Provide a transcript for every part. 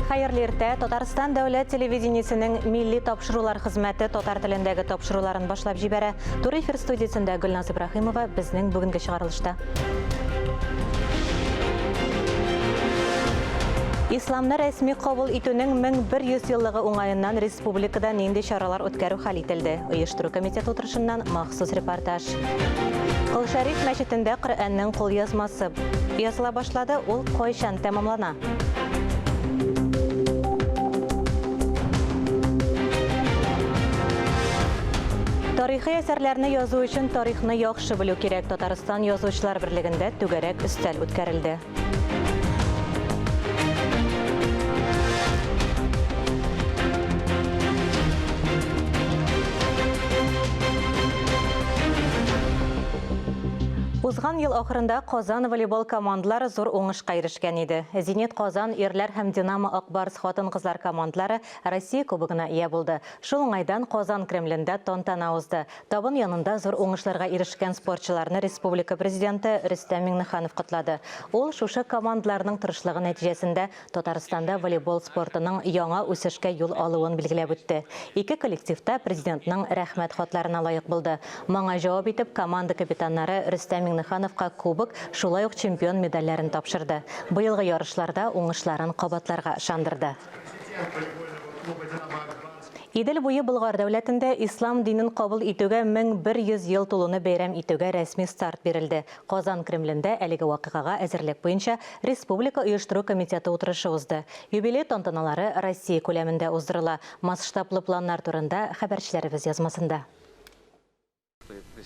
Хәерле иртә. Татарстан дәүләт телевидениесенең милли тапшырулар хезмәте татар телендәге тапшыруларын башлап җибәрә. Туры эфир студиясендә Гөлназ Ибраһимова безнең бүгенге чыгарылышта. Исламны рәсми кабул итүнең 1100 еллыгы уңаеннан республикада нинди чаралар үткәрү хәл ителде? Оештыру комитеты утырышыннан махсус репортаж. Кол Шәриф мәчетендә Коръәннең кулъязмасы языла башлады, ул кайчан тәмамлана? Тарихи әсәрләрне язу өчен тарихны яхшы белү кирәк. Татарстан Язучылар берлегендә түгәрәк өстәл үткәрелде. Узган ел ахырында Казан волейбол командалары зур уңышка ирешкән иде. Зенит Казан ирләр һәм Динамо Ак Барс хатын-кызлар командалары Россия кубогына ия булды. Шул уңайдан Казан Кремлендә тантана узды. Табын янында зур уңышларга ирешкән спортчыларны республика Президенты Рөстәм Миңнеханов котлады. Ул шушы командаларның тырышлыгы нәтиҗәсендә Татарстанда волейбол спортының яңа үсешкә юл алуын билгеләп үтте. Ике коллектив та Президентның Рәхмәт хатларына лаек булды. Моңа җавап итеп команда капитаннары Рөстәм Миңнехановка кубок, шулай ук чемпион медальләрен тапшырды. Быелгы ярышларда уңышларын кабатларга ышандырды. Идел буе Болгар дәүләтендә ислам динен кабул итүгә 1100 ел тулуны бәйрәм итүгә рәсми старт бирелде. Казан Кремлендә әлеге вакыйгага әзерлек буенча Республика оештыру комитеты утырышы узды. Юбилей тантаналары Россия күләмендә уздырыла. Масштаблы планнар турында хәбәрчеләребез язмасында.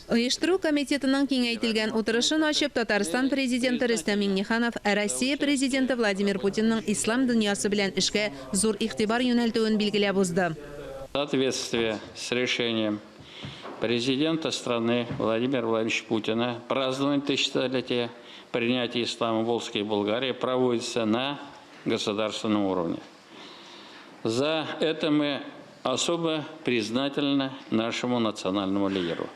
Оештыру комитетының киңәйтелгән утырышын ачып, Татарстан Президенты Рөстәм Миңнеханов Россия Президенты Владимир Путинның ислам дөньясы белән эшкә зур игътибар юнәлтүен билгеләп узды. В соответствии с решением Президента страны Владимира Владимировича Путина празднование тысячелетия принятия ислама в Волжской Булгарии проводится на государственном уровне. За это мы особо признательны нашему национальному лидеру.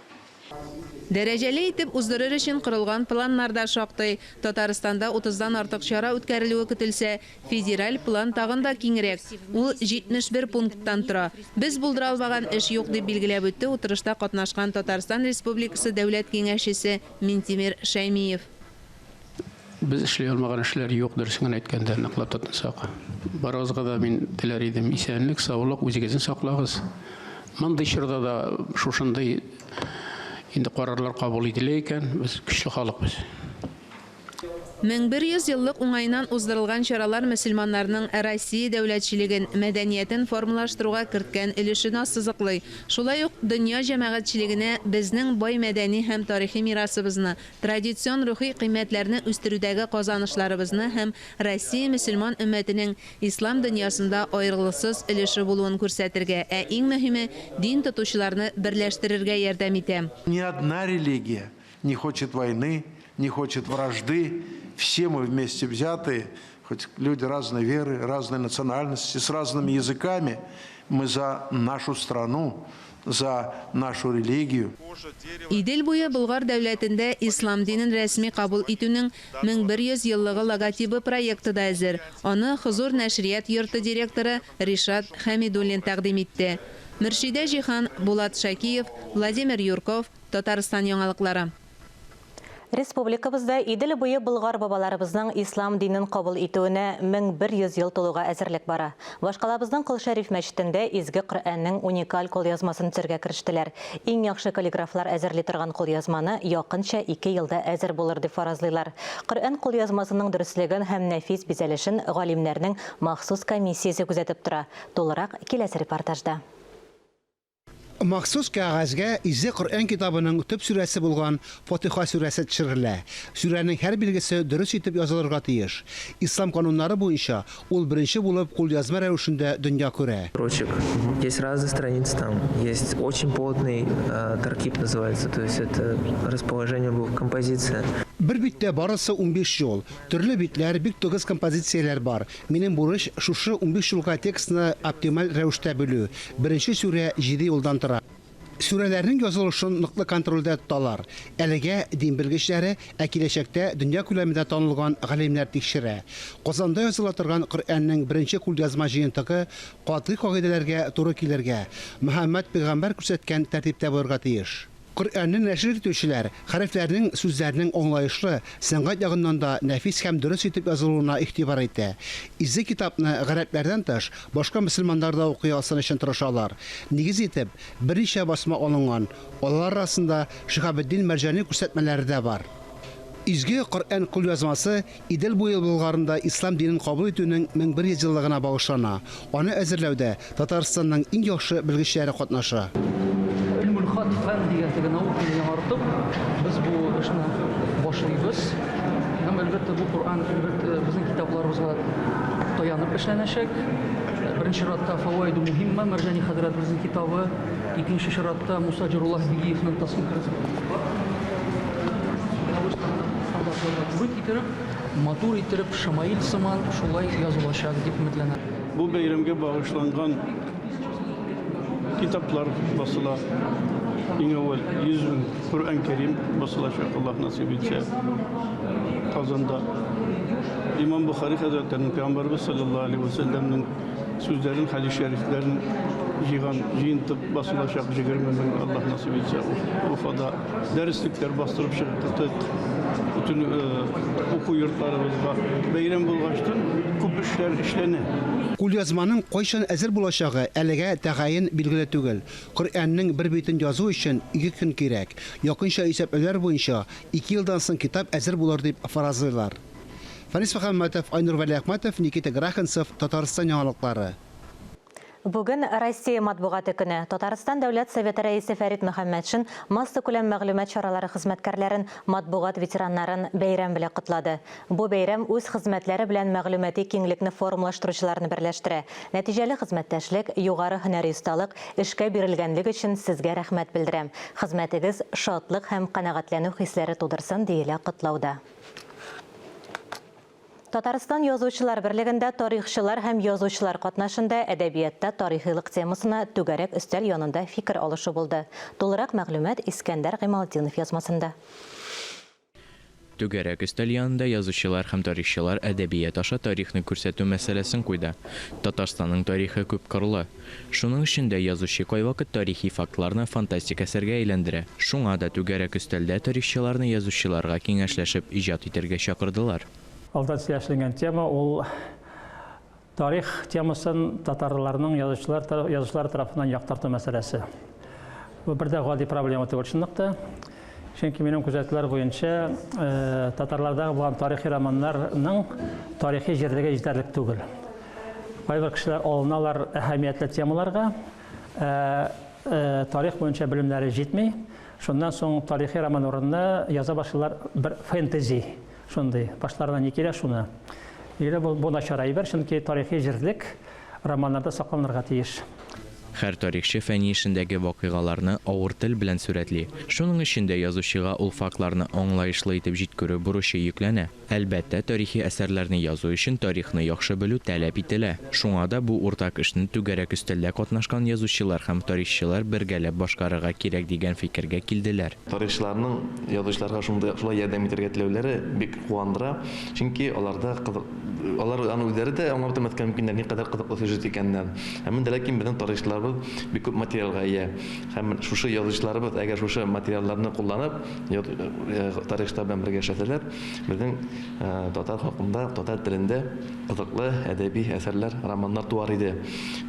Дәрәҗәле итеп уздырыр өчен корылган планнар да шактый. Татарстанда утыздан артык чара үткәрелүе көтелсә, федераль план тагын да киңрәк, ул 71 пункттан тора. Без булдыра алмаган эш юк, дип билгеләп үтте утырышта катнашкан Татарстан Республикасы Дәүләт Киңәшчесе Минтимер Шәймиев. Без эшли алмаган эшләр юк, дөресен генә әйткәндә, ныклап тотынсак. Барыгызга да мин теләр идем исәнлек, саулык, үзегезне саклагыз. Мондый чорда да шушындый инде карарлар кабул ителә икән, без көчле халык без. 1100 еллык уңаеннан уздырылган чаралар мөселманнарның Россия дәүләтчелеген, мәдәниятен формалаштыруга керткән өлешен ассызыклый, шулай ук дөнья җәмәгатьчелегенә безнең бай мәдәни һәм тарихи мирасыбызны, Традицион рухи кыйммәтләрне үстерүдәге казанышларыбызны һәм Россия мөселман өммәтенең ислам дөньясында аерылгысыз өлеше булуын күрсәтергә, ә иң мөһиме, дин тотучыларны берләштерергә ярдәм итә. Ни одна религия не хочет войны, не хочет вражды. Все мы вместе взятые, хоть люди разной веры, разной национальности, с разными языками, мы за нашу страну, за нашу религию. Идел буе Болгар дәүләтендә ислам динен рәсми кабул итүнең 1100 еллыгы логотибы проекты да әзер. Аны Хозур нәшрият йорты директоры Ришат Хәмидуллин тәкъдим итте. Мөршидә Җиһан, Булат Шакиев, Владимир Юрков, Татарстан яңалыклары. Республикабызда Идел буе болгар бабаларыбызның ислам динен кабул итүенә 1100 ел тулуга әзерлек бара. Башкалабызның Кол Шәриф мәчетендә Изге Коръәннең уникаль кулъязмасын төзергә керештеләр. Иң яхшы каллиграфлар әзерли торган кулъязманы якынча ике елда әзер булыр дип фаразлыйлар. Коръән кулъязмасының дөреслеген һәм нәфис бизәлешен галимнәрнең махсус комиссиясе күзәтеп тора. Тулырак киләсе репортажда. Махсус кәгазьгә Изге Коръән китабының төп сүрәсе булган Фатиха сүрәсе төшерелә. Сүрәнең һәр билгесе дөрес итеп язылырга тиеш. Ислам кануннары буенча, ул беренче булып кулъязма рәвешендә дөнья күрә. Строчек. Есть разные страницы там, есть очень плотный таркиб называется, то есть это расположение букв, композиция. Бер биттә барысы 15 юл. Төрле битләр, бик тыгыз композицияләр бар. Минем бурыч, шушы 15 юлга текстны оптималь рәвештә бүлү. Беренче сүрә җиде юлдан тора. Сүрәләрнең язылышын ныклы контрольдә тоталар. Әлегә дин белгечләре, ә киләчәктә дөнья күләмендә танылган галимнәр тикшерә. Казанда языла торган Коръәннең беренче кулъязма җыентыгы катгый кагыйдәләргә туры килергә, Мөхәммәд пәйгамбәр күрсәткән тәртиптә булырга тиеш. Коръәнне нәшер итүчеләр хәрефләрнең, сүзләрнең аңлаешлы, сәнгать ягыннан да нәфис һәм дөрес итеп язылуына игътибар итә. Изге китапны гарәпләрдән тыш, башка мөселманнар да укый алсын өчен тырышалар. Нигез итеп, берничә басма алынган, алар арасында Шиһабетдин Мәрҗани күрсәтмәләре дә бар. Изге Коръән кулъязмасы Идел буе Болгарында ислам динен кабул итүнең 1100 еллыгына багышлана. Аны әзерләүдә Татарстанның иң яхшы белгечләре катнаша. Гыйльмул-хат фән дигән теге науканы яңартып, без бу эшне башлыйбыз. Һәм, әлбәттә, бу Коръән, әлбәттә, безнең китапларыбызга таянып эшләнәчәк. Беренче чиратта Фаваиду муһимма Мәрҗани хәзрәтебезнең китабы, икенче чиратта Муса Җаруллаһ Бигиевның Тасвир Стандартларга туры китереп, матур иттереп, шамаил сыман шулай язылачак дип өметләнәм. Бу бәйрәмгә багышланган китаплар басыла. Иң әүвәл 100 мең Коръән Кәрим басылачак, Аллаһ насыйп итсә, Казанда. Имам Бухари хәзрәтләренең, Пәйгамбәребез саллаллаһу алейһи ва сәлләмнең сүзләрен, хәдис шәрифләрен җыйган җыентык басылачак 20 мең, Аллаһ насыйп итсә, Уфада. Дәреслекләр бастырып чыктык. Бөтен уку йортларыбызга. Бәйрәм булгачтын күп эшләр эшләнә. Кулъязманың кайчан әзер булачагы әлегә тәгаен билгеле түгел. Коръәннең бер битен язу өчен ике көн кирәк. Якынча исәпләүләр буенча, ике елдан соң китап әзер булыр дип фаразлыйлар. Фәнис Мөхәммәтов, Айнур Вәлиәхмәтов, Никита Граханцев, Татарстан яңалыклары. Бүген Россия матбугаты көне. Татарстан Дәүләт Советы Рәисе Фәрит Мөхәммәтшин массакүләм мәгълүмат чаралары хезмәткәрләрен, матбугат ветераннарын бәйрәм белән котлады. Бу бәйрәм үз хезмәтләре белән мәгълүмати киңлекне формалаштыручыларны берләштерә. Нәтиҗәле хезмәттәшлек, югары һөнәри осталык, эшкә бирелгәнлек өчен сезгә рәхмәт белдерәм. Хезмәтегез шатлык һәм канәгатьләнү хисләре тудырсын, диелә котлауда. Татарстан Язучылар берлегендә тарихчылар һәм язучылар катнашында Әдәбиятта тарихилык темасына түгәрәк өстәл янында фикер алышу булды. Тулырак мәгълүмат Искәндәр Гыймалтдинов язмасында. Түгәрәк өстәл янында язучылар һәм тарихчылар әдәбият аша тарихны күрсәтү мәсьәләсен куйды. Татарстанның тарихы күпкырлы. Шуның өчен дә язучы кайвакыт тарихи фактларны фантастик әсәргә әйләндерә. Шуңа да түгәрәк өстәлдә тарихчыларны язучыларга киңәшләшеп иҗат итәргә чакырдылар. Алдан сөйләшенгән тема ул тарих темасын татарларның язучылар язучылар тарафыннан яктырту мәсьәләсе. Бу бер дә гади проблема түгел чынлыкта. Чөнки минем күзәтүләр буенча татарлардагы булган тарихи романнарның тарихи җирлеге җитәрлек түгел. Кайбер кешеләр алыналар әһәмиятле темаларга, ә тарих буенча белемнәре җитми. Шуннан соң тарихи роман урынына яза башлыйлар бер фэнтези шундый. Башларына ни килә шуны. Билгеле, бу, бу начар әйбер, чөнки тарихи җирлек романнарда сакланырга тиеш. Һәр тарихчы фәнни эшендәге вакыйгаларны авыр тел белән сурәтли. Шуның өчен дә язучыга ул фактларны аңлаешлы итеп җиткерү бурычы йөкләнә. Әлбәттә, тарихи әсәрләрне язу өчен тарихны яхшы белү таләп ителә. Шуңа да бу уртак эшне түгәрәк өстәлдә катнашкан язучылар һәм тарихчылар бергәләп башкарырга кирәк дигән фикергә килделәр. Тарихчыларның язучыларга шундый шулай ярдәм итәргә теләүләре бик куандыра, чөнки аларда кызык, алар аны үзләре дә аңлап бетермәскә мөмкиннәр, никадәр кызыклы сюжет икәнен. Әмма дә ләкин безнең тарихчыларыбыз бик күп материалга ия. Һәм шушы язучыларыбыз әгәр шушы материалларны кулланып, Тарихчылар белән бергә эшләсәләр, безнең татар халкында, татар телендә кызыклы әдәби әсәрләр, романнар туар иде.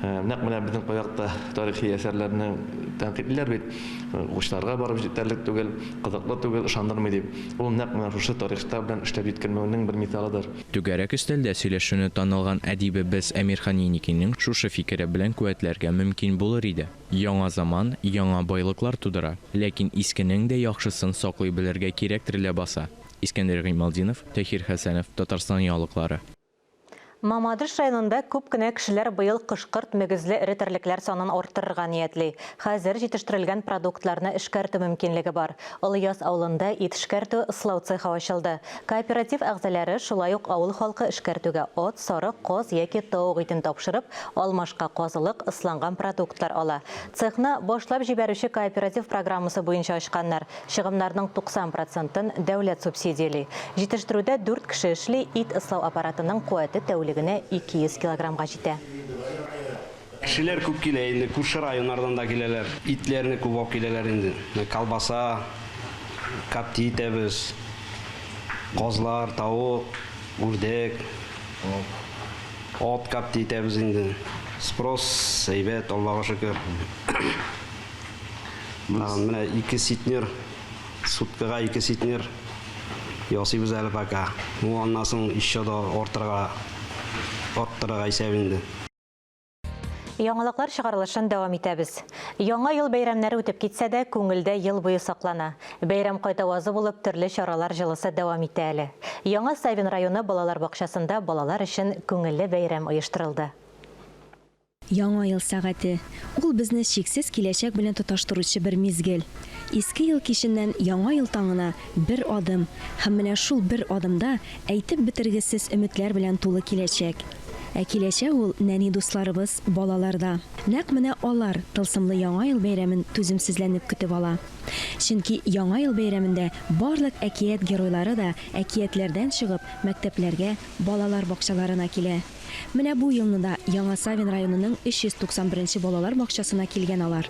Нәкъ менә безнең кайвакытта тарихи әсәрләрне тәнкыйтьлиләр бит, укучыларга барып җитәрлек түгел, кызыклы түгел, ышандырмый дип. Ул нәкъ менә шушы тарихчылар белән эшләп җиткермәүнең бер мисалыдыр. Түгәрәк өстәлдә сөйләшүне танылган әдибебез Әмирхан Еникинең шушы фикере белән куәтләргә мөмкин булыр иде. Яңа заман яңа байлыклар тудыра, ләкин искенең дә яхшысын саклый белергә кирәктер ләбаса. Искәндәр Гыймалтдинов, Таһир Хәсәнов, Татарстан яңалыклары. Мамадыш районында күп кенә кешеләр быел кош-корт, мөгезле эре терлекләр санын арттырырга ниятли. Хәзер җитештерелгән продуктларны эшкәртү мөмкинлеге бар. Олыяз авылында ит эшкәртү, ыслау цехы ачылды. Кооператив әгъзалары, шулай ук авыл халкы эшкәртүгә ат, сарык, каз яки тавык итен тапшырып, алмашка казылык, ысланган продуктлар ала. Цехны Башлап җибәрүче кооператив программасы буенча ачканнар. Чыгымнарның 90 процентын дәүләт субсидияли. Җитештерүдә дүрт кеше эшли, ит ыслау аппаратының куәте тәүлегенә 200 килограммга җитә. Кешеләр күп килә инде, күрше районнардан да киләләр. Итләрне күп алып киләләр инде. Менә колбаса, копти итәбез, казлар, тавык, үрдәк, ат копти итәбез инде. Спрос әйбәт, Аллага шөкер. Тагын менә ике ситнер, суткага ике ситнер ясыйбыз әле пока. Ну, аннан соң еще да артырга, арттырырга исәп инде. Яңалыклар чыгарылышын дәвам итәбез. Яңа ел бәйрәмнәре үтеп китсә дә, күңелдә ел буе саклана. Бәйрәм кайтавазы булып төрле чаралар җылысы дәвам итә әле. Яңа Савин районы балалар бакчасында балалар өчен күңелле бәйрәм оештырылды. Яңа ел сәгате. Ул безне чиксез киләчәк белән тоташтыручы бер мизгел. Иске ел киченнән Яңа ел таңына бер адым, һәм менә шул бер адымда әйтеп бетергесез өметләр белән тулы киләчәк. Ә киләчәк ул, нәни дусларыбыз, балаларда. Нәкъ менә алар тылсымлы Яңа ел бәйрәмен түземсезләнеп көтеп ала. Чөнки Яңа ел бәйрәмендә барлык әкият геройлары да әкиятләрдән чыгып, мәктәпләргә, балалар бакчаларына килә. Менә бу елны да Яңа Савин районының 391 нче балалар бакчасына килгән алар.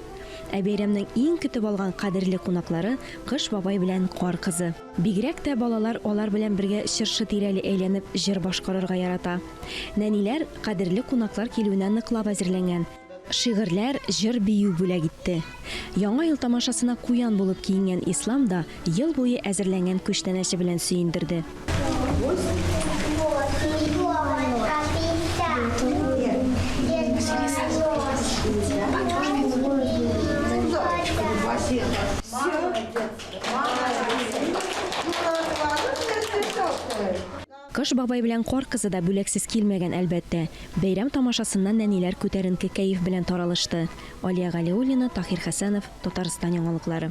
Ә бәйрәмнең иң көтеп алган кадерле кунаклары, Кыш бабай белән Кар кызы. Бигрәк тә балалар алар белән бергә чыршы тирәли әйләнеп җыр башкарырга ярата. Нәниләр кадерле кунаклар килүенә ныклап әзерләнгән. Шигырьләр, җыр-бию бүләк итте. Яңа ел тамашасына куян булып киенгән Ислам да ел буе әзерләнгән күчтәнәче белән сөендерде. Кыш бабай белән Кар кызы да бүләксез килмәгән, әлбәттә. Бәйрәм тамашасыннан нәниләр күтәренке кәеф белән таралышты. Алия Галиуллина, Таһир Хәсәнов, Татарстан яңалыклары.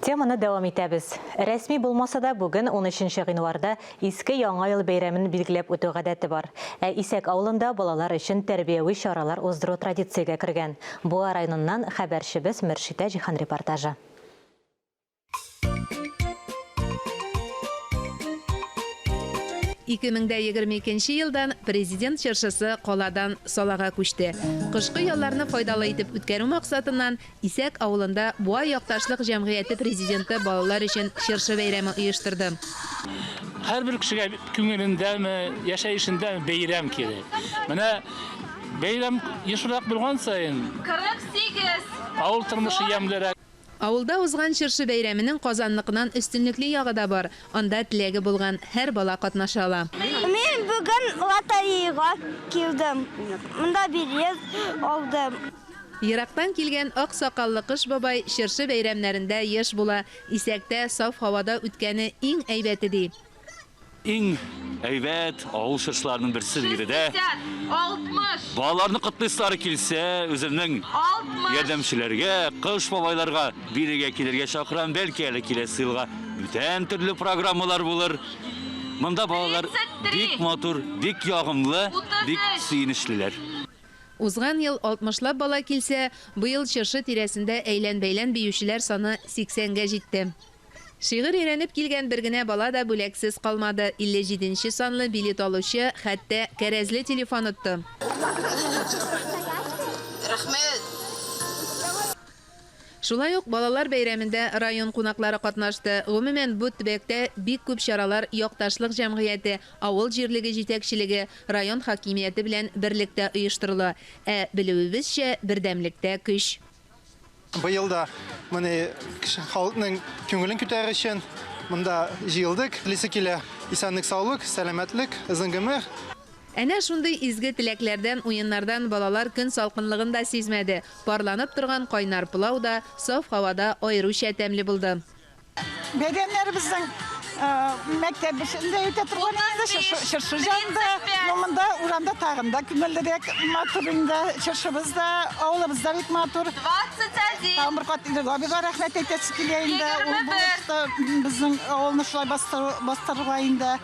Теманы дәвам итәбез. Рәсми булмаса да, бүген, унөченче гыйнварда, Иске Яңа ел бәйрәмен билгеләп үтү гадәте бар. Ә Исәк авылында балалар өчен тәрбияви чаралар уздыру традициягә кергән. Буа районыннан хәбәрчебез Мөршидә Җиһан репортажы. 2022 елдан Президент чыршысы каладан салага күчте. Кышкы ялларны файдалы итеп үткәрү максатыннан Исәк авылында Буа якташлык җәмгыяте президенты балалар өчен чыршы бәйрәме оештырды. Һәрбер кешегә күңелендәме, яшәешендәме бәйрәм кирәк. Менә бәйрәм ешрак булган саен, 48. Авыл тормышы ямьлерәк. Авылда узган чыршы бәйрәменең Казанныкыннан өстенлекле ягы да бар, анда теләге булган һәр бала катнаша ала. Мин бүген лотереяга килдем. Монда билет алдым. Ерактан килгән ак сакаллы Кыш бабай чыршы бәйрәмнәрендә еш була, Исәктә саф һавада үткәне иң әйбәте, ди. Иң әйбәт авыл чыршыларының берсе биредә. 60. Балаларны котлыйсылары килсә, үземнең ярдәмчеләргә, Кыш бабайларга бирегә килергә чакырам. Бәлки әле киләсе елга бүтән төрле программалар булыр. Монда балалар бик матур, бик ягымлы, бик сөенечлеләр. Узган ел алтмышлап бала килсә, быел чыршы тирәсендә әйлән-бәйлән биючеләр саны сиксәнгә җитте. Шигырь өйрәнеп килгән бер генә бала да бүләксез калмады, 57 нче санлы билет алучы хәтта кәрәзле телефон отты. Рәхмәт! Шулай ук балалар бәйрәмендә район кунаклары катнашты. Гомумән, бу төбәктә бик күп чаралар якташлык җәмгыяте, авыл җирлеге җитәкчелеге, район хакимияте белән берлектә оештырыла. Ә белүебезчә, бердәмлектә көч. Быел да моны халыкның күңелен күтәрер өчен монда җыелдык. Телисе килә исәнлек-саулык, сәламәтлек, озын гомер. Әнә шундый изге теләкләрдән, уеннардан балалар көн салкынлыгын да сизмәде. Парланып торган кайнар пылау да саф һавада аеруча тәмле булды. Бәйрәмнәребезнең Мәктәп эчендә үтә торган инде, чыршы җанында. Но монда урамда тагын да күңеллерәк, матур инде. Чыршыбыз да, авылыбыз да бик матур. 21. Тагын бер кат Илдар абыйга рәхмәт әйтәсе килә инде. Ул булышты безнең авылны шулай бастырырга инде.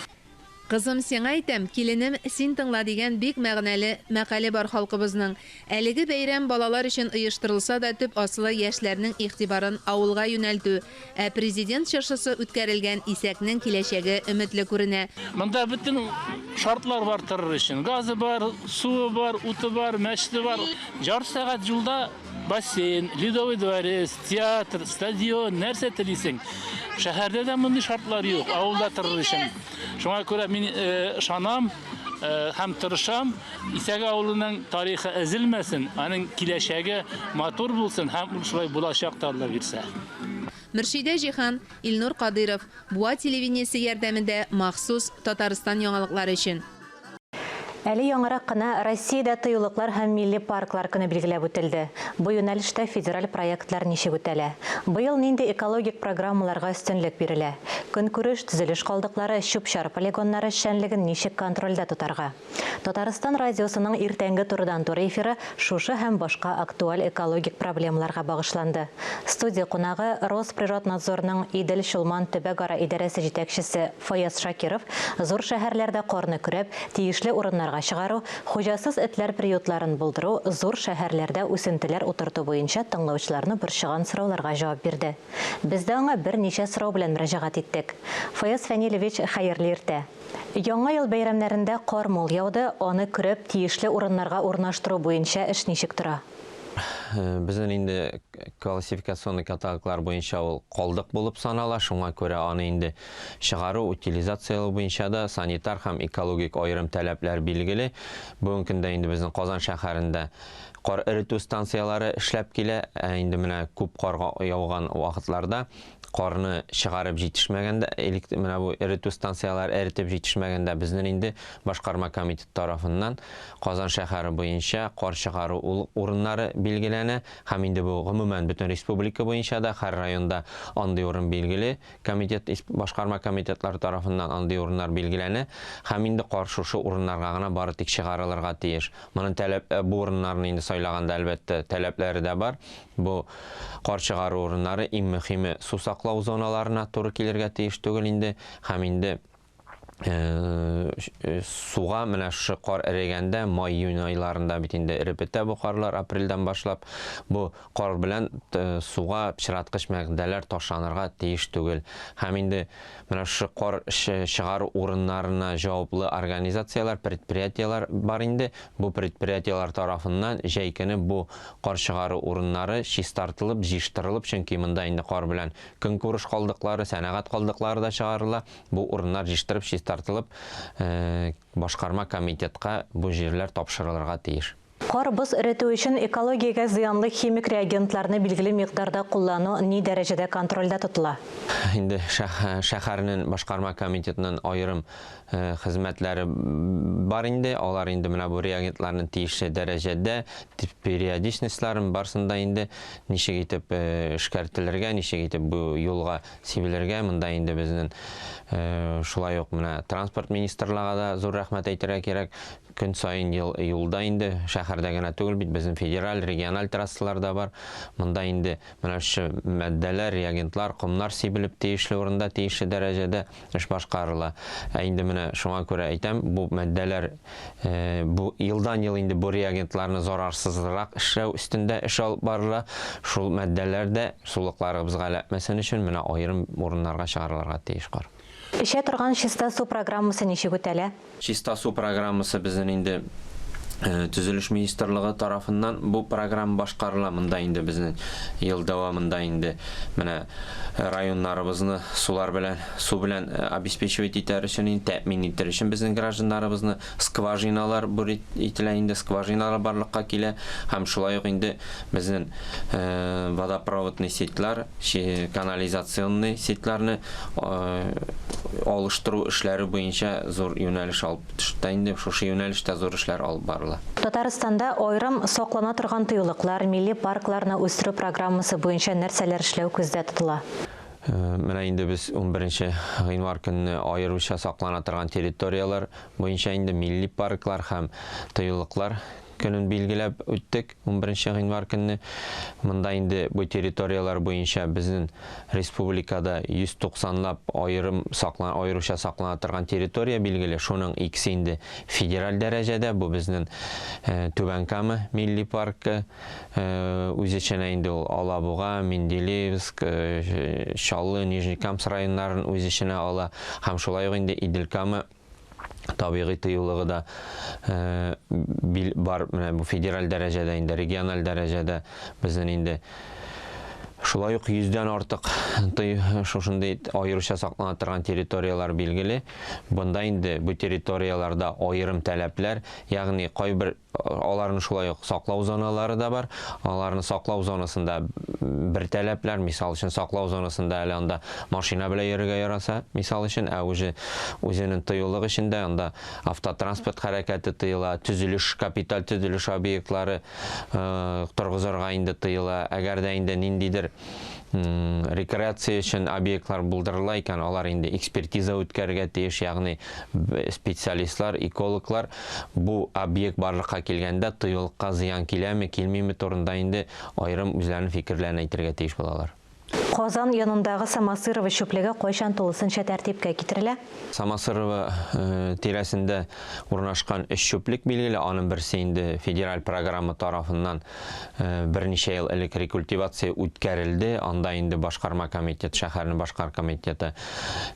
Кызым, сиңа әйтәм, киленем, син тыңла дигән бик мәгънәле мәкале бар халкыбызның. Әлеге бәйрәм балалар өчен оештырылса да, төп асылы яшьләрнең игътибарын авылга юнәлтү. Ә Президент чыршысы үткәрелгән Исәкнең киләчәге өметле күренә. Монда бөтен шартлар бар торыр өчен. Газы бар, суы бар, уты бар, мәчете бар. Ярты сәгать юлда бассейн, ледовый дворец, театр, стадион, нәрсә телисең. Шәһәрдә дә мондый шартлар юк, авылда торыр өчен. Шуңа күрә мин ышанам һәм тырышам, Исәк авылының тарихы өзелмәсен, аның киләчәге матур булсын һәм ул шулай булачак та Алла бирсә. Мөршидә Җиһан, Илнур Кадыйров, Буа телевидениесе ярдәмендә махсус Татарстан яңалыклары өчен. Әле яңарак кына Россиядә тыюлыклар һәм милли парклар көне билгеләп үтелде. Бу юнәлештә федераль проектлар ничек үтәлә? Быел нинди экологик программаларга өстенлек бирелә? Көнкүреш, төзелеш калдыклары, чүп-чар полигоннары эшчәнлеген ничек контрольдә тотарга? Татарстан радиосының иртәнге турыдан-туры эфиры шушы һәм башка актуаль экологик проблемаларга багышланды. Студия кунагы, Росприроднадзорның Идел-Чулман төбәкара идарәсе җитәкчесе Фаяз Шакиров зур шәһәрләрдә карны көрәп, тиешле урыннарга чыгару, хуҗасыз этләр приютларын булдыру, зур шәһәрләрдә үсентеләр утырту буенча тыңлаучыларны борчыган сорауларга җавап бирде. Без дә аңа берничә сорау белән мөрәҗәгать иттек. Фаяз Фәнилевич, хәерле иртә! Яңа ел бәйрәмнәрендә кар мул яуды, аны көрәп, тиешле урыннарга урнаштыру буенча эш ничек тора? Безнең инде классификационный каталоглар буенча ул калдык булып санала, шуңа күрә аны инде чыгару, утилизацияләү буенча да санитар һәм экологик аерым таләпләр билгеле. Бүгенге көндә инде безнең Казан шәһәрендә кар эретү станцияләре эшләп килә, ә инде менә күп кар яуган вакытларда карны чыгарып җитешмәгәндә, менә бу эретү станцияләре эретеп җитешмәгәндә, безнең инде башкарма комитет тарафыннан Казан шәһәре буенча кар чыгару урыннары билгеләнә һәм инде бу гомумән бөтен республика буенча да һәр районда андый урын билгеле, комитет, башкарма комитетлар тарафыннан андый урыннар билгеләнә һәм инде кар шушы урыннарга гына бары тик чыгарылырга тиеш. Моны таләп, бу урыннарны инде сайлаганда, әлбәттә, таләпләре дә бар. Бу кар чыгару урыннары, иң мөхиме, су саклау зоналарына туры килергә тиеш түгел инде һәм инде суга менә шушы кар эрегәндә, май-июнь айларында бит инде эреп бетә бу карлар, апрельдән башлап, бу кар белән суга пычраткыч матдәләр ташланырга тиеш түгел. Һәм инде менә шушы кар чыгару урыннарына җаваплы организацияләр, предприятиеләр бар инде. Бу предприятиеләр тарафыннан җәй көне бу кар чыгару урыннары чистартылып, җыештырылып, чөнки монда инде кар белән көнкүреш калдыклары, сәнәгать калдыклары да чыгарыла, бу урыннар җыештырып, чистартылып, башкарма комитетка бу җирләр тапшырылырга тиеш. Кар-боз эретү өчен экологиягә зыянлы химик реагентларны билгеле микъдарда куллану ни дәрәҗәдә контрольдә тотыла? Инде шәһәрнең башкарма комитетының аерым хезмәтләре бар инде, алар инде менә бу реагентларны тиешле дәрәҗәдә, периодичностьларын барсын да инде ничек итеп эшкәртелергә, ничек итеп бу юлга сибелергә, монда инде безнең шулай ук менә транспорт министрлыгына да зур рәхмәт әйтергә кирәк. Көн саен юлда инде, шәһәрдә генә түгел бит, безнең федераль, региональ трассалар да бар. Монда инде менә шушы матдәләр, реагентлар, комнар сибелеп тиешле урында, тиешле дәрәҗәдә эш башкарыла. Ә инде менә шуңа күрә әйтәм, бу матдәләр, бу елдан-ел инде бу реагентларны зарарсызрак эшләү өстендә эш алып барыла. Шул матдәләр дә сулыкларыбызга эләкмәсен өчен менә аерым урыннарга чыгарылырга тиеш кар. Эчә торган чиста су программасы ничек үтәлә? Чиста су программасы безнең инде Төзелеш министрлыгы тарафыннан бу программа башкарыла. Монда инде безнең ел дәвамында инде менә районнарыбызны сулар белән, су белән обеспечивать итәр өчен, инде тәэмин итәр өчен безнең гражданнарыбызны скважиналар бурить ителә инде, скважиналар барлыкка килә һәм шулай ук инде безнең водопроводный сетьлар, канализационный сетьларны алыштыру эшләре буенча зур юнәлеш алып төштә инде, шушы юнәлештә зур эшләр алып барыла. Татарстанда аерым саклана торган тыюлыклар, милли паркларны үстерү программасы буенча нәрсәләр эшләү күздә тотыла? Менә инде без 11 гыйнвар көнне аеруча саклана торган территорияләр буенча инде милли парклар һәм тыюлыклар көнен билгеләп үттек 11 гыйнвар көнне. Монда инде бу территорияләр буенча безнең республикада 190 лап аерым саклана, аеруча саклана торган территория билгеле. Шуның икесе инде федераль дәрәҗәдә, бу безнең Түбән Кама милли паркы, Үз эченә инде ул Алабуга, Менделеевск, Чаллы, Нижнекамск районнарын үз эченә ала һәм шулай ук инде Идел-Кама табигый тыюлыгы да бар. Менә бу федераль дәрәҗәдә инде, региональ дәрәҗәдә безнең инде шулай ук йөздән артык шушындый аеруча саклана торган территорияләр билгеле. Бында инде бу территорияләрдә аерым таләпләр, ягъни кайбер Аларны шулай ук саклау зоналары да бар. Аларны саклау зонасында бер таләпләр, мисал өчен, саклау зонасында әле анда машина белән йөрергә яраса, мисал өчен, ә уже үзенең тыюлык эчендә анда автотранспорт хәрәкәте тыела, төзелеш, капиталь төзелеш объектлары торгызырга инде тыела. Әгәр дә инде ниндидер рекреация өчен объектлар булдырыла икән, алар инде экспертиза үткәрергә тиеш, ягъни специалистлар, экологлар бу объект барлыкка килгәндә тыюлыкка зыян киләме, килмиме турында инде аерым үзләренең фикерләрен әйтергә тиеш булалар. Казан янындагы Самосырово чүплеге кайчан тулысынча тәртипкә китерелә? Самосырово тирәсендә урнашкан өч чүплек билгеле, аның берсе инде федераль программа тарафыннан Берничә ел элек рекультивация үткәрелде. Анда инде башкарма комитет, шәһәрнең башкар комитеты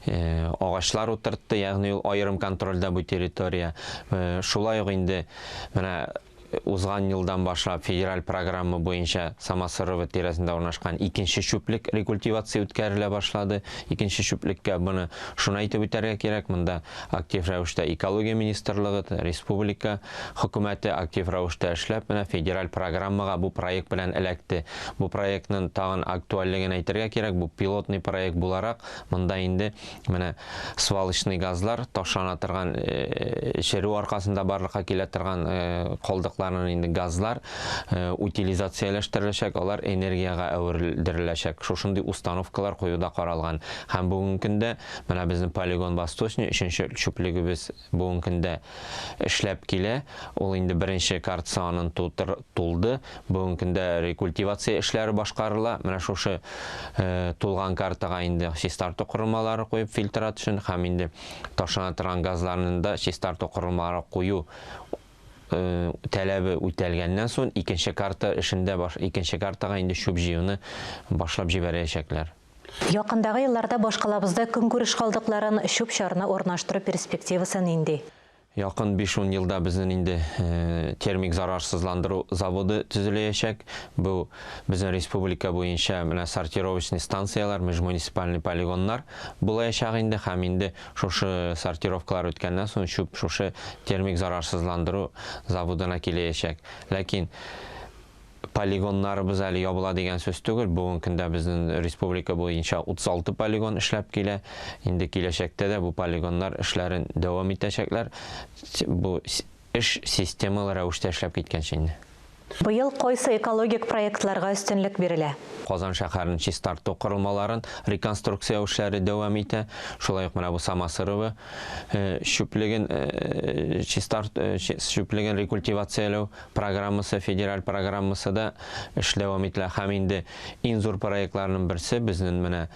агачлар утыртты, ягъни ул аерым контрольдә бу территория. Шулай ук инде менә узган елдан башлап федераль программа буенча Самосырово тирәсендә урнашкан икенче чүплек рекультивация үткәрелә башлады. Икенче чүплеккә моны шуны әйтеп үтәргә кирәк, монда актив рәвештә экология министрлыгы, республика Хөкүмәте актив рәвештә эшләп, менә федераль программага бу проект белән эләкте. Бу проектның тагын актуальлеген әйтергә кирәк, бу пилотный проект буларак, монда инде менә свалочный газлар ташлана торган черү аркасында барлыкка килә торган калдыкларның инде газлар утилизацияләштереләчәк, алар энергиягә әверелдереләчәк. Шушындый установкалар кую да каралган. Һәм бүгенге көндә менә безнең полигон Восточный, өченче чүплегебез Бүгенге көндә эшләп килә. Ул инде беренче картасы анын тутыр, тулды. Бүгенге көндә рекультивация эшләре башкарыла. Менә шушы тулган картага инде чистарту корылмалары куеп фильтрат өчен һәм инде ташлана торган газларны да чистарту корылмалары кую таләбе үтәлгәннән соң икенче карта эшендә баш, икенче картага инде чүп җыюны башлап җибәрәчәкләр. Якындагы елларда башкалабызда көнкүреш калдыкларын, чүп-чарны урнаштыру перспективасы нинди? Якын биш-ун елда безнең инде термик зарарсызландыру заводы төзеләячәк. Бу безнең республика буенча менә сортировочный станцияләр, межмуниципальный полигоннар булаячак инде һәм инде шушы сортировкалар үткәннән соң чүп шушы термик зарарсызландыру заводына киләячәк. Ләкин Полигоннарыбыз әле ябыла дигән сүз түгел. Бүгенге көндә безнең республика буенча 36 полигон эшләп килә. Инде киләчәктә дә бу полигоннар эшләрен дәвам итәчәкләр. Бу эш системалы рәвештә эшләп киткәнче инде. Быел кайсы экологик проектларга өстенлек бирелә? Казан шәһәрен чистарту корылмаларын реконструкцияләү эшләре дәвам итә. Шулай ук менә бу Самосырово чүплеген чистарт чүплеген рекультивацияләү программасы, федераль программасы да эш дәвам ителә. Һәм инде иң зур проектларның берсе безнең менә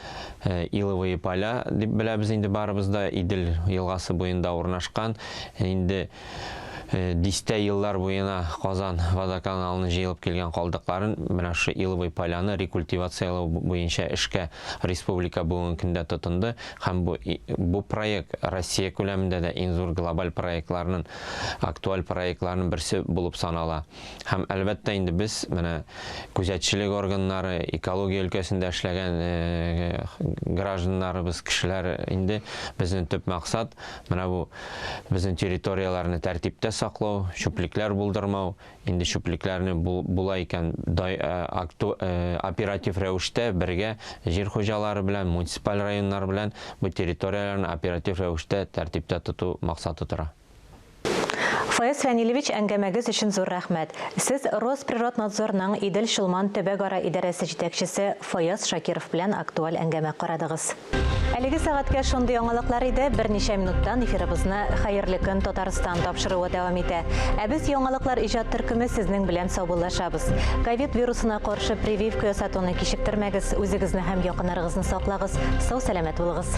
Иловые поля дип беләбез инде барыбыз да, Идел елгасы буенда урнашкан. Инде дистә еллар буена Казан водоканалының җыелып килгән калдыкларын менә шушы Иловый поляны рекультивацияләү буенча эшкә республика бүгенге көндә тотынды. Һәм бу бу проект Россия күләмендә дә иң зур глобаль проектларның актуаль проектларның берсе булып санала. Һәм, әлбәттә инде, без менә күзәтчелек органнары, экология өлкәсендә эшләгән гражданнарыбыз, кешеләр инде безнең төп максат, менә бу безнең территорияләрне тәртиптә саклау, чүплекләр булдырмау, инде чүплекләрне була икән, оператив рәвештә бергә җир хуҗалары белән, муниципаль районнар белән бу территорияләрне оператив рәвештә тәртиптә тоту максаты тора. Фаяз Фәнилевич, әңгәмәгез өчен зур рәхмәт. Сез Росприроднадзорның Идел-Чулман төбәкара идарәсе җитәкчесе Фаяз Шакиров белән актуаль әңгәмә карадыгыз. Әлеге сәгатькә шундый яңалыклар иде. Берничә минуттан эфирыбызны Хәерле көн, Татарстан тапшыруы дәвам итә. Ә без яңалыклар иҗат төркеме сезнең белән саубуллашабыз. Ковид вирусына каршы прививка ясатуны кичектермәгез, үзегезне һәм якыннарыгызны саклагыз, сау-сәламәт булыгыз.